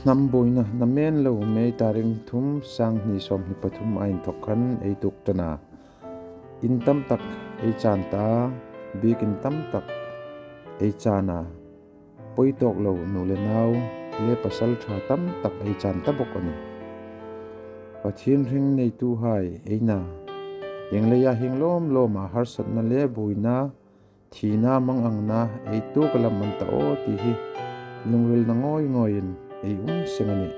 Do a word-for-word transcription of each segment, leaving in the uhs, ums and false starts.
Hnam buoina namen lo May tarik thum, sang hni sawmhni pathum a inthawk khan ei tuok ṭan a. In tam tak ei chan ta, biekin tam tak ei chan a. Pawi tawk lo nu le nau le pasal ṭha tam tak ei chan ta bawk a nih. Pathien hring neituhai ei na, ieng leia hieng lawm lawma harsatna le buoina, thina, manganna ei tuok a lam an ta aw ti hi lungril na ngawi ngawiin ei um seng a nih.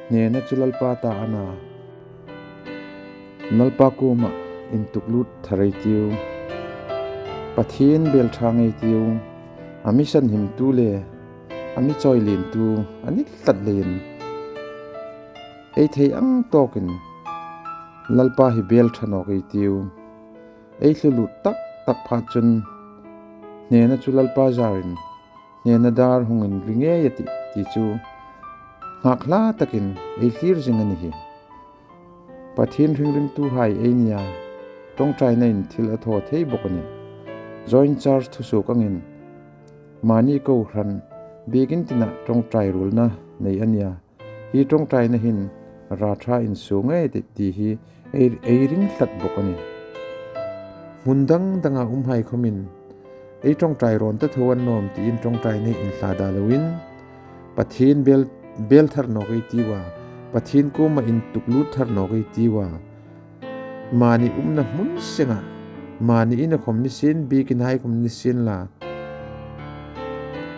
Hnena chu Lalpa ta a na. Lalpa kuoma intuklut thar ei tiu. Pathien bel ṭha ngei tiu. A mi sanhimtu le a mi chawi lientu a ni tlat leiin ei thei ang tawkin Lalpa hi bel ṭha nawk ei tiu. Ei thlu lut tak tak phat chun hnena chu Lalpa zarin hnena dar hungin ring ei a tih ti chu nghak hla takin ei thlir zing a ni hi. Pathien hring ringtuhai ei nia, ṭawngṭainain thil a thaw thei bawk a nih. Joint Church thusuok angin mani kohran biekin tina ṭawngṭai ruolna nei a nia. Hi ṭawngṭaina hin ra ṭha insuo ngei ti, ti hi ei, ei ring tlat bawk a nih. Hmun dang danga umhai khawmin ei ṭawngṭai rawn ta tho an nawm tiin ṭawngṭaina inhla da loin Pathien bel, bel thar nawk ei tiu a, Pathien kuoma intuklut thar nawk ei tiu a. Mani umna hmun senga, mani ina khawm ni sien, biekin hai khawm ni sien la,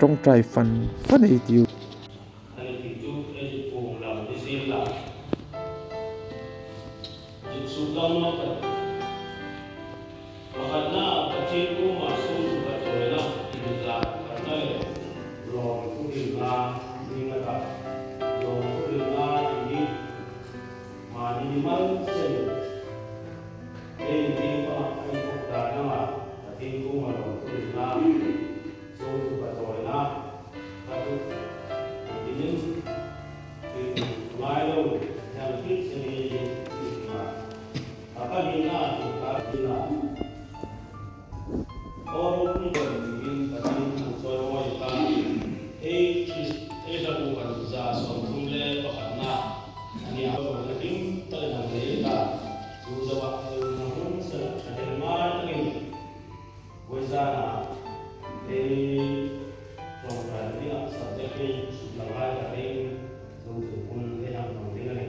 ṭawngṭai fan fan ei tiu. Ani ti chu ei puong lam ni sien la. Insuo lam lo ka. Pakhatna, Pathien kuoma sum ka tawina, inzak karna le lawm thuhrilna, ni nga ta. Lawm thuhrilna ti hi mani ni mal sien. Ei ni pa ei pok ta na ma, Pathien kuoma lawm thuhrilna. Sum ka tawina. Ka tu. Inin. Ki ngai lo. Yang ki sini ni ma. Apa ni na tu ka ni na. Aw ropui kan dingin Pathien an chawimawi ta. Ei Krist, ei hlatu kan za sawmthum le pakhatna. Ani a chawi na ding ta le nang le ta. Chu zawa ei na hun sa la ka den mai ta ni. Voizana ei ṭawngṭai dinga subject ei suk la ngai ka ding. Chu chu hun ei hang ṭawng ding a ni.